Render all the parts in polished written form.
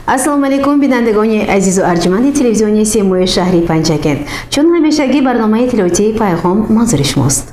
Ассалому алайкум, бинандагони азизу арҷуманди телевизиони Симои шаҳри Панҷакент. Чун ҳамешагӣ, барномаи иттилоотии «Пайғом» манзури шумост.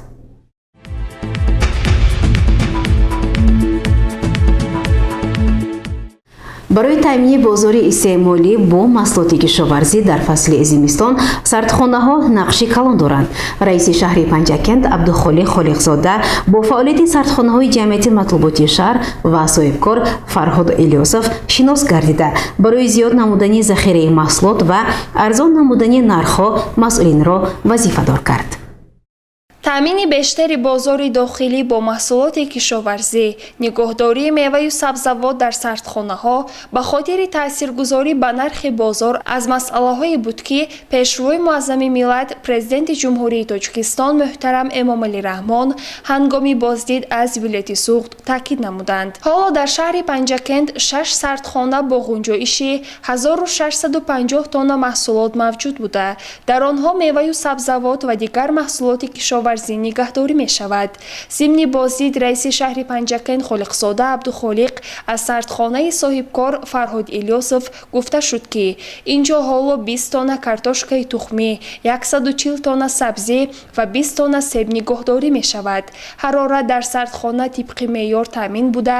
Барои таъмини бозори истеъмолӣ бо маҳсулоти кишоварзӣ дар фасли зимистон сардхонаҳо нақши калон доранд. Раиси шаҳри Панҷакент Абдухолиқ Холиқзода бо фаъолияти сардхонаҳои ҷамъияти матлуботи шаҳр ва соҳибкор Фарҳод Илёсов шинос гардида, барои зиёд намудани захираи маҳсулот ва арзон намудани нархҳо масъулинро вазифадор кард. Таъмини бештари бозори дохилӣ бо маҳсулоти кишоварзӣ, нигоҳдории меваю сабзавот дар сардхонаҳо ба хотири таъсиргузорӣ ба нархи бозор аз масъалаҳое буд, ки Пешвои Муаззами миллат, Президенти Ҷумҳурии Тоҷикистон муҳтарам Эмомалӣ Раҳмон ҳангоми боздид аз вилояти Суғд таъкид намуданд. Ҳоло дар шаҳри Панҷакент шаш сардхона бо ғунҷоиши 1650 тонна маҳсулот мавҷуд буда, дар онҳо меваю сабзавот ва дигар маҳсулоти кишоварзӣ нигаҳдорӣ мешавад. Зимни боздид раиси шаҳри Панҷакент Холиқзода Абдухолиқ аз сардхонаи соҳибкор Фарҳод Илёсов гуфта шуд, ки ин ҷо ҳоло 20 тонна картошкаи тухмӣ, 140 тонна сабзӣ ва 20 тонна себ нигоҳдорӣ мешавад. Ҳарорат дар сардхона тибқи меъёр таъмин буда,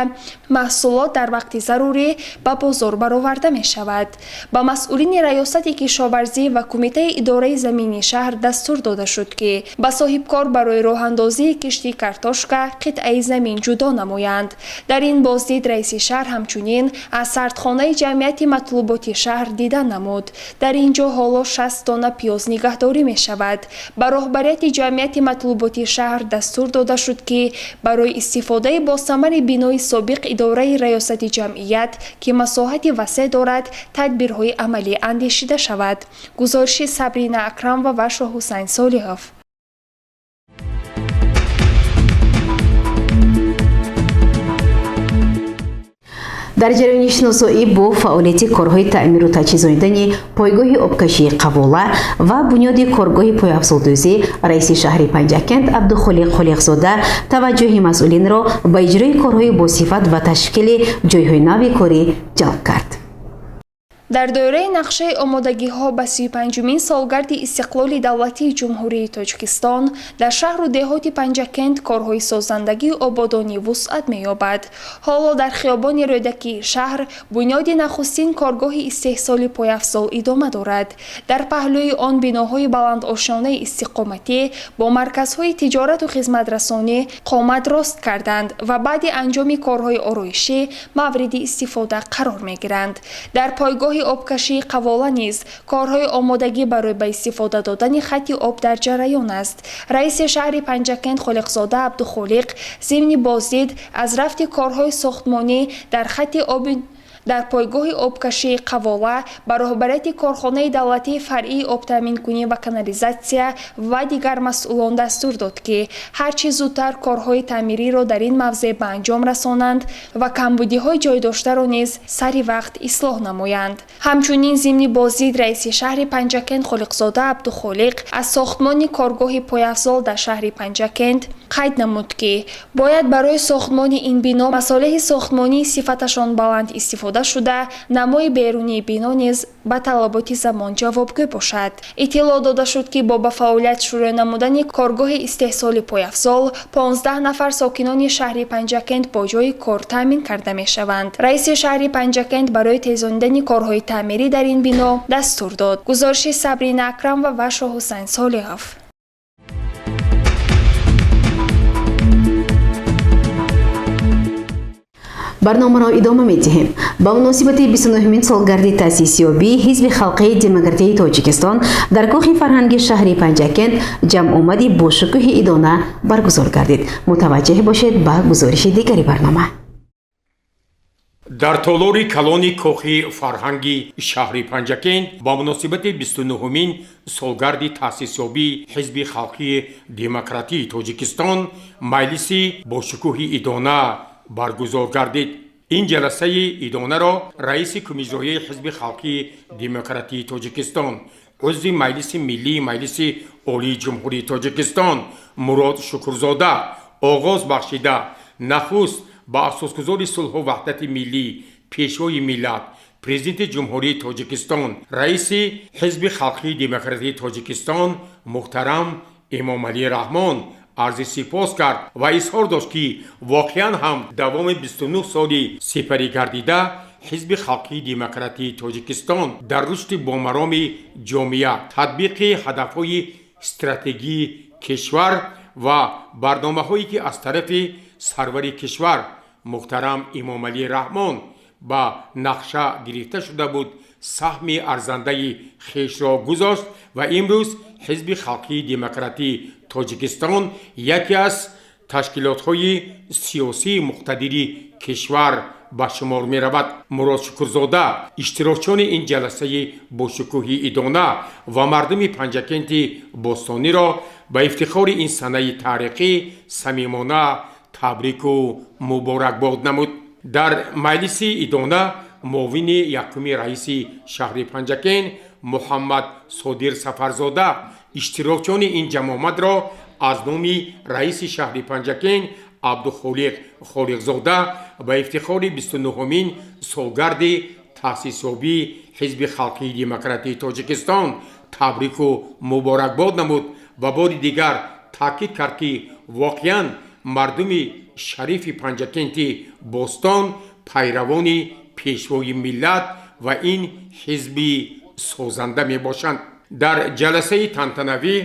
маҳсулот дар вақти зарурӣ ба бозор бароварда мешавад. Ба масъулини Раёсати кишоварзӣ ва Кумитаи идораи замини шаҳр дастур дода шуд, ки ба соҳибкор барои роҳандозии кишти картошка қитъаи замин ҷудо намоянд. Дар ин боздид раиси шаҳр ҳамчунин аз сардхонаи ҷамъияти матлуботи шаҳр дида намуд. Дар ин ҷо ҳоло 60 тонна пиёз нигаҳдорӣ мешавад. Ба роҳбарияти ҷамъияти матлуботи шаҳр дастур дода шуд, ки барои истифодаи босамари бинои собиқ идораи раёсати ҷамъият, ки масоҳати васеъ дорад, тадбирҳои амалӣ андешида шавад. Гузориши Сабрина Акрамова ва Шоҳҳусайн Солиҳов. Дар ҷараёни шиносоӣ бо фаъолияти корҳои таъмиру таҷҳизонидани пойгоҳи обкашии Қавола ва бунёди коргоҳи пойафзолдӯзӣ раиси шаҳри Панҷакент Абдухолиқ Холиқзода таваҷҷӯҳи масъулинро ба иҷрои корҳои босифат ва ташкили ҷойҳои нави корӣ ҷалб кард. Дар доираи нақшаи омодагиҳо ба 35-умин солгарди истиқлоли давлатии Ҷумҳурии Тоҷикистон дар шаҳру деҳоти Панҷакент корҳои созандагию ободонӣ вусъат меёбад. Ҳоло дар хиёбони Рӯдакии шаҳр бунёди нахустин коргоҳи истеҳсоли пойафзол идома дорад. Дар паҳлӯи он биноҳои баландошёнаи истиқоматӣ бо марказҳои тиҷорату хизматрасонӣ қомат рост карданд ва баъди анҷоми корҳои ороишӣ мавриди истифода қарор мегиранд. Дар пойгоҳи обкашии Қавола низ корҳои омодагӣ барои ба истифода додани хати об дар ҷараён аст. Раиси шаҳри Панҷакент Холиқзода Абдухолиқ зимни боздид аз рафти корҳои сохтмонӣ дар хати оби дар пойгоҳи обкашии Қавола ба роҳбарияти корхонаи давлатии фаръии обтаъминкунӣ ва канализатсия ва дигар масъулон дастур дод, ки ҳар чӣ зудтар корҳои таъмириро дар ин мавзеъ ба анҷом расонанд ва камбудиҳои ҷойдоштаро низ сари вақт ислоҳ намоянд. Ҳамчунин зимни боздид раиси шаҳри Панҷакент Холиқзода Абдухолиқ аз сохтмони коргоҳи пойафзол дар шаҳри Панҷакент қайд намуд, ки бояд барои сохтмони ин бино масолеҳи сохтмонии сифаташон баланд истифода шуда, намои берунии бино низ ба талаботи замон ҷавобгӯ бошад. Иттилоъ дода шуд, ки бо ба фаъолият шурӯъ намудани коргоҳи истеҳсоли пойафзол 15 нафар сокинони шаҳри Панҷакент бо ҷойи кор таъмин карда мешаванд. Раиси шаҳри Панҷакент барои тезонидани корҳои таъмирӣ дар ин бино дастур дод. Гузориши Сабрина Акрамова ва Шоҳҳусайн Солиҳов. Барномаро идома медиҳем. Ба муносибати 29-мин солгарди таъсисёбии Ҳизби халқии демократияи Тоҷикистон дар кохи фарҳанги шаҳри Панҷакент ҷамъомади бошукӯҳи идона баргузор гардид. Мутаваҷҷеҳ бошед ба гузориши дигари барнома. Дар толори калони кохи фарҳанги шаҳри Панҷакент ба муносибати 29-умин солгарди таъсисёбии Ҳизби халқии демократии Тоҷикистон маҷлиси бошукӯҳи идона баргузор гардид. Ин ҷаласаи идонаро раиси Кумиҷроияи Ҳизби халқии демократии Тоҷикистон, узви Маҷлиси Миллии Маҷлиси Олии Ҷумҳурии Тоҷикистон Мурод Шукурзода оғоз бахшида, нахуст ба асосгузори сулҳу ваҳдати миллӣ, Пешвои миллат, Президенти Ҷумҳурии Тоҷикистон, раиси Ҳизби халқии демократии Тоҷикистон муҳтарам Эмомалӣ Раҳмон арзи сипос кард ва изҳор дошт, ки воқеан ҳам давоми 29 соли сипарӣ гардида Ҳизби халқии демократии Тоҷикистон дар рушди бомароми ҷомеа, татбиқи ҳадафҳои стратегии кишвар ва барномаҳое, ки аз тарафи сарвари кишвар муҳтарам Эмомалӣ Раҳмон ба нақша гирифта шуда буд, саҳми арзандаи хешро гузошт ва имрӯз Ҳизби халқии демократии Тоҷикистон яке аз ташкилотҳои сиёсии муқтадири кишвар ба шумор меравад. Мурод Шукурзода иштирокчиёни ин ҷаласаи бошукӯҳи идона ва мардуми Панҷакенти бостониро ба ифтихори ин санаи таърихӣ самимона табрику муборакбод намуд. Дар маҷлиси идона муовини якуми раиси шаҳри Панҷакент Муҳаммад Содир Сафарзода иштирокчиёни ин ҷамъомадро аз номи раиси шаҳри Панҷакент Абдухолиқ Холиқзода ба ифтихори 29-умин солгарди таъсисёбии Ҳизби халқии демократии Тоҷикистон табрику муборакбод намуд ва бори дигар таъкид кард, ки воқеан мардуми шарифи Панҷакенти бостон пайравони пешвои миллат ва ин ҳизби созанда мебошанд. Дар ҷаласаи тантанавӣ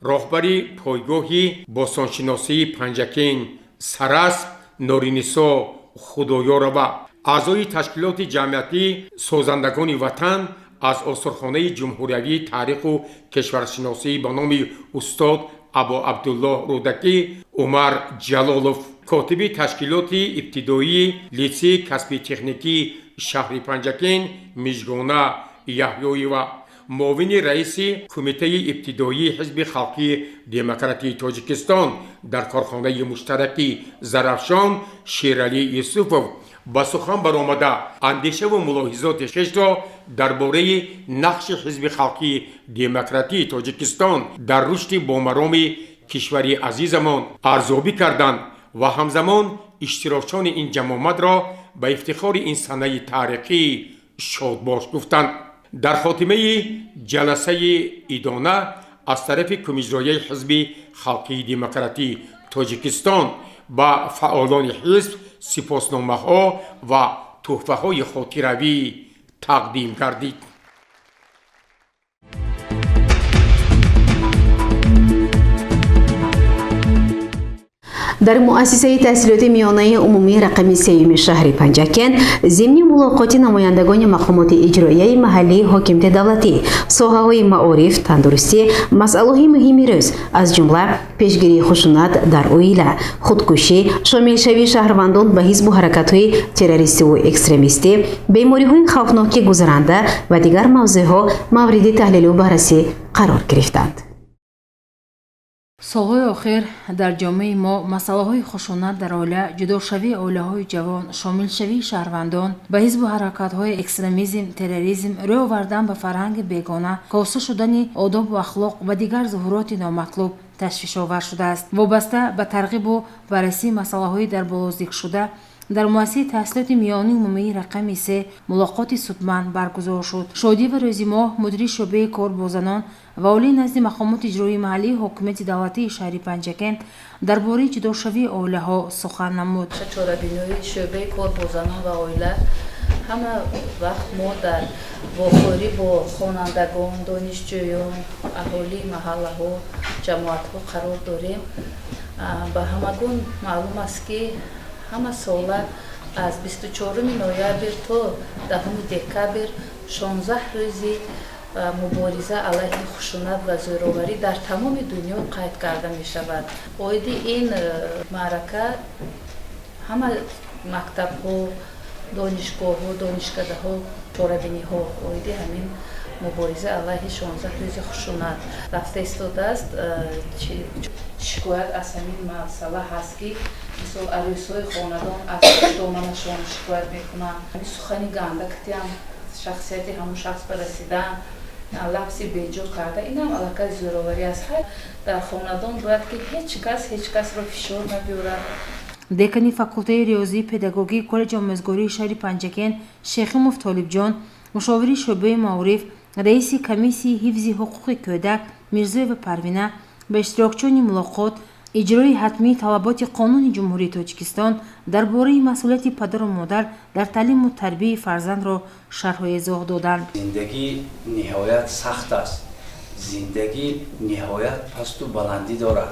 роҳбари пойгоҳи бостоншиносии Панҷакент Сарасп Норинисо Худоёрова, аъзои ташкилоти ҷамъиятӣ «Созандагони ватан» аз осорхонаи ҷумҳуриявии таъриху кишваршиносӣ ба номи устод Абу Абдуллоҳ Рӯдакӣ Умар Ҷалолов, котиби ташкилоти ибтидоии литсейи касби техникии шаҳри Панҷакент Мижгона Яҳёева, муовини раиси Кумитаи ибтидоии Ҳизби халқии демократии Тоҷикистон дар корхонаи муштараки «Зарафшон» Шералӣ Юсуфов ба сухан баромада, андешаву мулоҳизоти хешро дар бораи нақши Ҳизби халқии демократии Тоҷикистон дар рушди бомароми кишвари азизамон арзёбӣ карданд ва ҳамзамон иштирокчиёни ин ҷамъомадро ба ифтихори ин санаи таърихӣ шодбош гуфтанд. Дар хотимаи ҷаласаи идона аз тарафи Кумиҷрояи Ҳизби халқии демократии Тоҷикистон ба фаъолони ҳизб сипосномаҳо ва тӯҳфаҳои хотиравӣ тақдим гардид. Дар муассисаи таҳсилоти миёнаи умумии рақами сеюми шаҳри Панҷакент зимни мулоқоти намояндагони мақомоти иҷроияи маҳаллии ҳокимияти давлатӣ соҳаҳои маориф, тандурустӣ, масъалаҳои муҳими рӯз, аз ҷумла пешгирии хушунат дар оила, худкушӣ, шомилшавии шаҳрвандон ба ҳизбу ҳаракатҳои террористиву экстремистӣ, бемориҳои хавфноки гузаранда ва дигар мавзӯъҳо мавриди таҳлилу баррасӣ қарор гирифтанд. Солҳои охир дар ҷомеаи мо масъалаҳои хушунат дар оила, ҷудошавии оилаҳои ҷавон, шомилшавии шаҳрвандон ба ҳизбу ҳаракатҳои экстремизм, терроризм, рӯй овардан ба фарҳанги бегона, коста шудани одобу ахлоқ ва дигар зуҳуроти номатлуб ташвишовар шудааст. Вобаста ба тарғибу баррасии масъалаҳои дар боло зикршуда дар муассисаи таҳсилоти миёнаи умумии рақами се мулоқоти судманд баргузор шуд. Шодиева Рӯзимоҳ, мудири шӯъбаи кор бо занон ва олии назди мақомоти иҷроии маҳаллии ҳокимияти давлатии шаҳри Панҷакент дар бораи ҷудошавии оилаҳо сухан намуд. Чорабинои шӯъбаи кор бо занон ва оила ҳама вақт мо дар вохӯрӣ бо хонандагон, донишҷӯён, аҳолии маҳаллаҳо, ҷамоатҳо қарор дорем. Ба ҳамагон маълум аст, ки ҳама сола аз 24 ноябр то 10 декабр 16 рӯзи мубориза алайҳи хушунат ва зӯроварӣ дар тамоми дунё қайд карда мешавад. Оиди ин маърака ҳама мактабҳо, донишгоҳҳо, донишкадаҳо чорабиниҳо оиди ҳамин мубориза алайҳи 16 рӯзи хушунат рафта истодааст. Шикоят аз ҳамин масъала ҳаст, ки мисол арӯсҳои хонадон аз доманашон шикоят мекунанд, сухани ганда катиам шахсияти ҳамун шахс ба расидан, лафзи беҷо карда, инам аллакай зӯроварӣ аст. Дар хонадон бояд ки ҳеҷ кас ҳеҷ касро фишор набиёрад. Декани факултаи риёзии педагогии коллеҷи омӯзгории шаҳри Панҷакент Шехимов Толибҷон, мушовири шӯъбаи маориф, раиси комиссияи ҳифзи ҳуқуқи кӯдак Мирзоева Парвина ба иштирокчиёни мулоқот иҷрои ҳатмии талаботи Қонуни Ҷумҳурии Тоҷикистон дар бораи масъулияти падару модар дар таълиму тарбияи фарзандро шарҳу эзоҳ доданд. Зиндагӣ ниҳоят сахт аст, зиндагӣ ниҳоят пасту баландӣ дорад.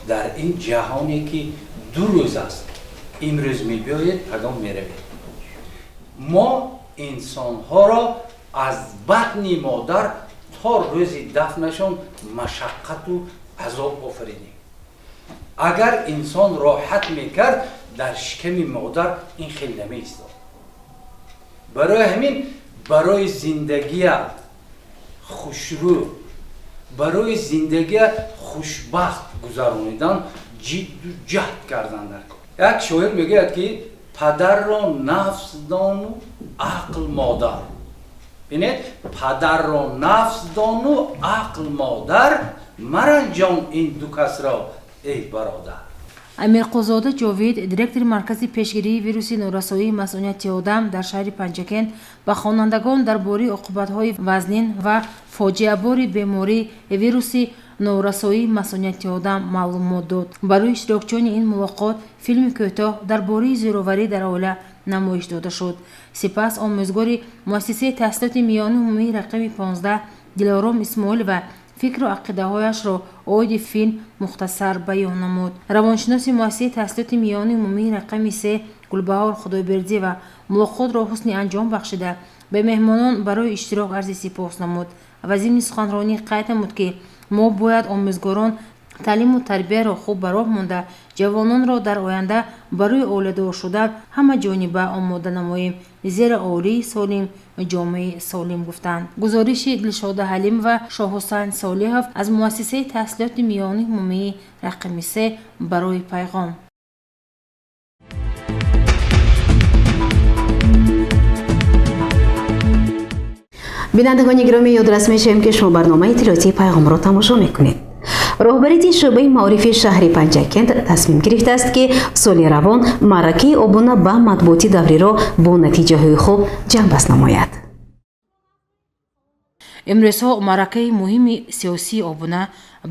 Дар ин ҷаҳоне ки ду рӯз аст, имрӯз мебиёед, пагон меравед. Мо инсонҳоро аз батни модар то рӯзи дафнашон машаққату азоб офаридем. Агар инсон роҳат мекард, дар шиками модар ин хел намеистод. Барои ҳамин барои зиндагия хушрӯ, барои зиндагия хушбахт гузаронидан ҷидду ҷаҳд кардан дар кор. Як шоир мегӯяд, ки падарро нафс дону ақл модар. Бинед, падарро нафс дону ақл модар, маранҷон ин ду касро, эй бародар. Амирқулзода Ҷовид, директори Маркази пешгирии вируси норасоии масунияти одам дар шаҳри Панҷакент, ба хонандагон дар бораи оқибатҳои вазнин ва фоҷиабори бемории вируси норасоии масунияти одам маълумот дод. Барои иштирокчиёни ин мулоқот филми кӯтоҳ дар бораи зӯроварӣ дар оила намоиш дода шуд. Сипас омӯзгори муассисаи таҳсилоти миёнаи умумии рақами 15 Дилором Исмоилова фикру ақидаҳояшро оиди филм мухтасар баён намуд. Равоншиноси муассисаи таҳсилоти миёнаи умумии рақами 3 Гулбаҳор Худойбердиева мулоқотро ҳусни анҷом бахшида, ба меҳмонон барои иштирок арзи сипос намуд ва зимни суханронӣ қайд намуд, ки мо бояд омӯзгорон таълиму тарбияро хуб ба роҳ монда, ҷавононро дар оянда барои оиладор шудан ҳамаҷониба омода намоем, зеро оилаи солим ҷомеаи солим гуфтанд. Гузориши Дилшода Ҳалимова, Шоҳҳусайн Солиҳов аз муассисаи таҳсилоти миёнаи умумии рақами 3 барои Пайғом. Бинандагони гиромӣ, ёдрас мешавем, ки шумо барномаи иттилоотии Пайғомро тамошо мекунед. Роҳбарияти шӯъбаи маорифи шаҳри Панҷакент тасмим гирифтааст, ки соли равон маъракаи обуна ба матбуоти давриро бо натиҷаҳои хуб ҷамъбаст намояд. Имрӯзҳо маъракаи муҳими сиёсии обуна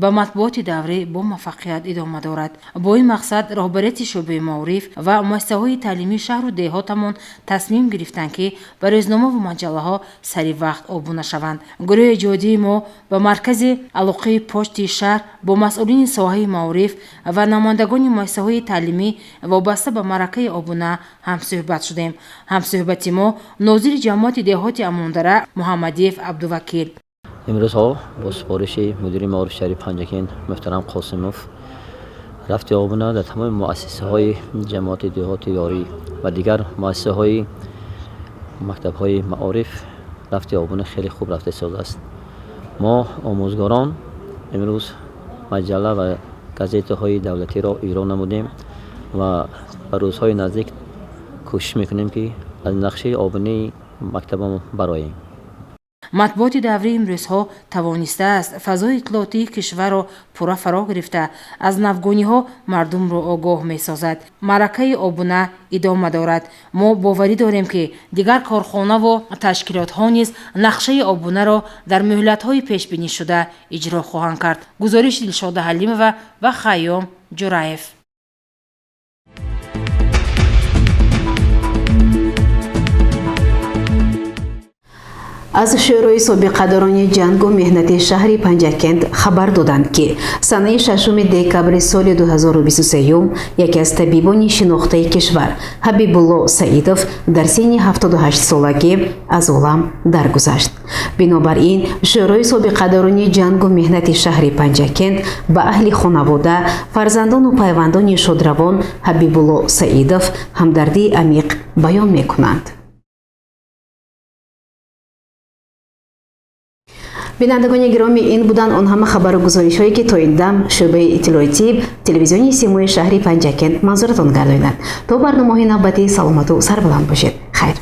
ба матбуоти даврӣ бо муваффақият идома дорад. Бо ин мақсад роҳбарияти шӯъбаи маориф ва муассисаҳои таълимии шаҳру деҳотамон тасмим гирифтанд, ки ба рӯзномаву маҷаллаҳо сари вақт обуна шаванд. Гурӯҳи эҷодии мо ба маркази алоқаи почти шаҳр бо масъулини соҳаи маориф ва намояндагони муассисаҳои таълимӣ вобаста ба маъракаи обуна ҳамсӯҳбат шудем. Ҳамсӯҳбати мо нозири ҷамоати деҳоти Амондара Муҳаммадиев Абдувакил. Имрӯзҳо бо супориши мудири маорифи шаҳри Панҷакент муҳтарам Қосимов рафти обуна дар тамоми муассисаҳои ҷамоати деҳоти Ёрӣ ва дигар муассисаҳои мактабҳои маориф рафти обуна хеле хуб рафта истодааст. Мо омӯзгорон имрӯз маҷалла ва газетаҳои давлатиро эълон намудем ва ба рӯзҳои наздик кӯшиш мекунем, ки аз нақшаи обунаи мактабамон бароем. Матбуоти даврии имрӯзҳо тавонистааст фазои иттилоотии кишварро пурра фаро гирифта, аз навгониҳо мардумро огоҳ месозад. Маъракаи обуна идома дорад. Мо боварӣ дорем, ки дигар корхонаву ташкилотҳо низ нақшаи обунаро дар муҳлатҳои пешбинишуда иҷро хоҳанд кард. Гузориши Дилшода Ҳалимова ва Хайём Ҷураев. Аз шӯрои собиқадорони ҷангу меҳнати шаҳри Панҷакент хабар доданд, ки санаи 6 декабри соли 2023 яке аз табибони шинохтаи кишвар Ҳабибулло Саидов дар синни 78 солагӣ аз олам даргузашт. Бинобар ин шӯрои собиқадорони ҷангу меҳнати шаҳри Панҷакент ба аҳли хонавода, фарзандону пайвандони шодравон Ҳабибулло Саидов ҳамдардии амиқ баён мекунанд. Бинандагони гиромӣ, ин буданд он ҳама хабару гузоришҳое, ки то ин дам шӯъбаи иттилоотӣ телевизиони Симои шаҳри Панҷакент манзуратон гардониданд. То барномаҳои навбатӣ саломату сарбаланд бошед. Хайр.